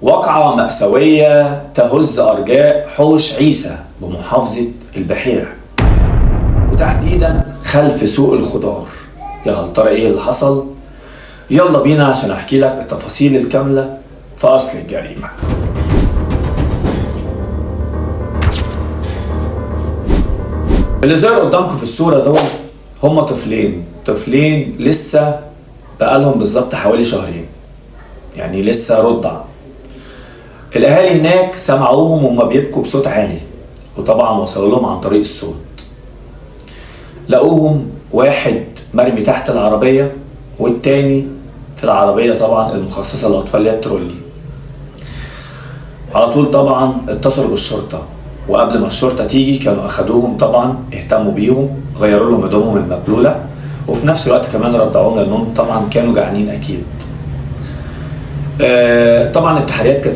واقعة مأساوية تهز أرجاء حوش عيسى بمحافظة البحيرة، وتحديدا خلف سوق الخضار. يا هل ترى ايه اللي حصل؟ يلا بينا عشان احكي لك التفاصيل الكاملة في أصل الجريمة. اللي ظهر قدامكم في الصورة دول هما طفلين لسه بقالهم بالظبط حوالي شهرين، يعني لسه رضع. الأهالي هناك سمعوهم وهم بيبكوا بصوت عالي، وطبعا وصلوا لهم عن طريق الصوت. لقوهم واحد مرمي تحت العربية والتاني في العربية طبعا المخصصة للأطفال اللي هي الترولي. على طول طبعا اتصلوا بالشرطة، وقبل ما الشرطة تيجي كانوا أخدوهم طبعا، اهتموا بيهم، غيروا لهم هدومهم المبلولة، وفي نفس الوقت كمان رضعوهم لأنهم طبعا كانوا جعانين أكيد. طبعا التحريات كانت